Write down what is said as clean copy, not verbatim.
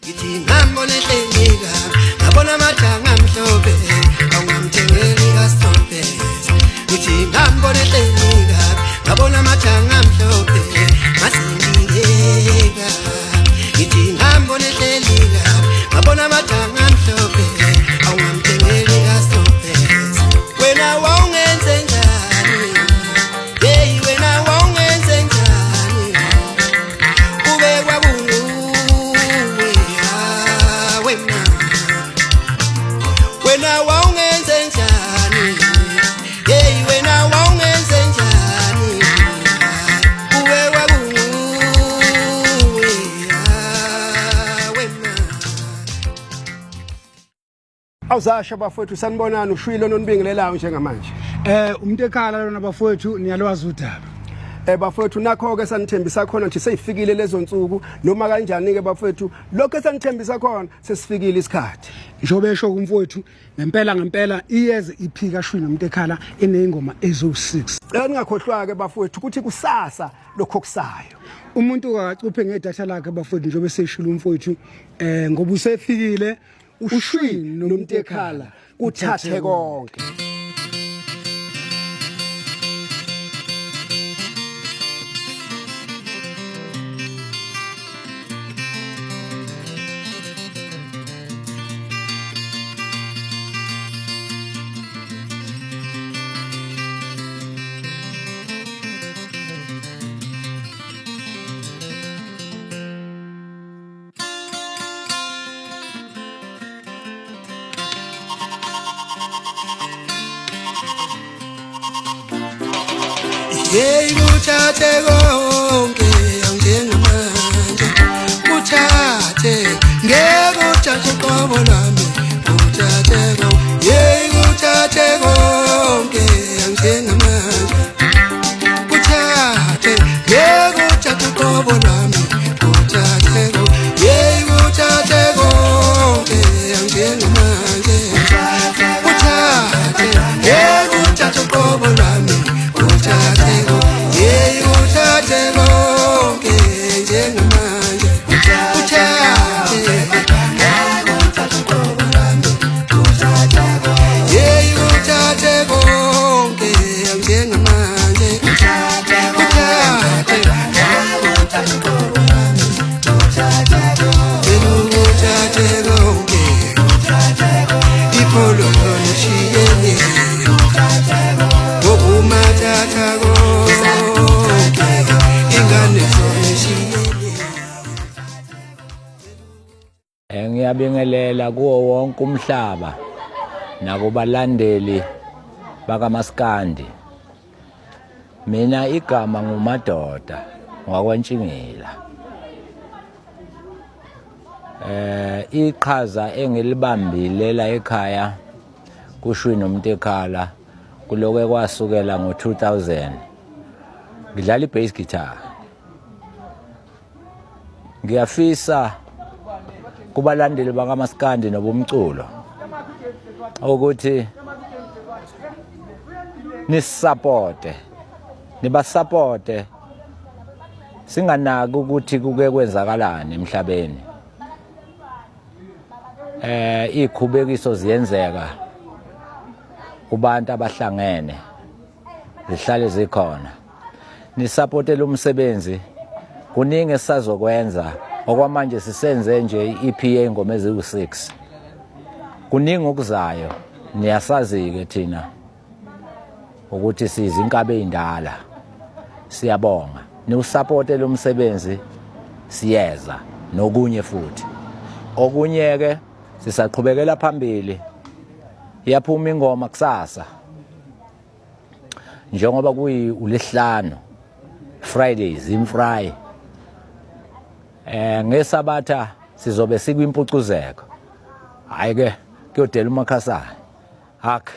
Ngithi ngambona ehleli kabi, ngabona amathanga amhlophe, awungamthengeli kaStophe. Ngithi ngambona ehleli kabi, ngabona amathanga amhlophe, ngase ngiyeka. Ngithi ngambona ehleli kabi, ngabona amathanga amhlophe, awungamthengeli kaStophe. Wena wawungenze njani? Hey wena wawungenze njani? Kube kwakunguwe wena wena wawungenze njani hey wena wawungenze njani kube kwakunguwe wena. Awuzasha bafowethu, sanibonani. Ushwilo nonibingelelayo njengamanje. Umuntu ekhala lona bafowethu, niyalwazi udaba. Bafowethu, nakho ke sanithembisa khona nje, seyifikile lezo nsuku noma kanjani ke bafowethu, lokho esanithembisa khona sesifikile isikhathi. Njengoba esho kumfowethu, ngempela ngempela iyeze iphika shwini umuntu ekhala eneyingoma ezo6. Cela ningakhohlwa ke bafowethu ukuthi kusasa lokho kusayo. Umuntu akacuphe ngedatha lakhe bafowethu, njengoba eseshilo umfowethu, ngoba usefikile ushwini nomuntu ekhala kuthathe konke. Hey kuthathe konke njengamanje, kuthathe, ngeke uthathe uqobo lwami, kuthathe konke. Hey kuthathe konke njengamanje, kuthathe, ngeke uthathe uqobo lwami, kuthathe konke. Hey kuthathe konke njengamanje, kuthathe, ngeke uthathe uqobo lwami, kuthathe konke. Hey kuthathe konke njengamanje, kuthathe, ngeke uthathe uqobo lwami, kuthathe konke. Hey kuthathe konke njengamanje, kuthathe, ngeke uthathe uqobo lwami, kuthathe konke. Kuthathe konke, ipholo lishiyene ngokumathatha konke, ingane zona. Ngiyabingelela kuwo wonke umhlaba nakubalandeli bakaMaskandi. Mina igama nguMadoda ngwakwaNtshingila. Iqhaza engilibambile la ekhaya kushwi nomuntu ekhala kuloke kwasukela ngo-2000, ngidlala i-bass guitar. Ngiyafisa kubalandeli bakaMaskandi nobumculo ukuthi nisisapote, nibasapote, singanaki ukuthi kuke kwenzakalani emhlabeni. Ikhubekiso ziyenzeka kubantu abahlangene, zihlale zikhona. Nisapotele umsebenzi, kuningi esisazokwenza. Okwamanje sisenze nje i-EP yey'ngoma eziwu-6, kuningi okuzayo. Niyasazi-ke thina ukuthi siyizinkabi ey'ndala. Siyabonga, niwusapotele umsebenzi, siyeza nokunye futhi. Okunye-ke sisaqhubekela phambili, iyaphuma ingoma kusasa njengoba kuyi ulesihlanu, Fridays imfry, ngesabatha sizobe sikwimpucuzeko. Hayi ke kuyodela umakhasana hak.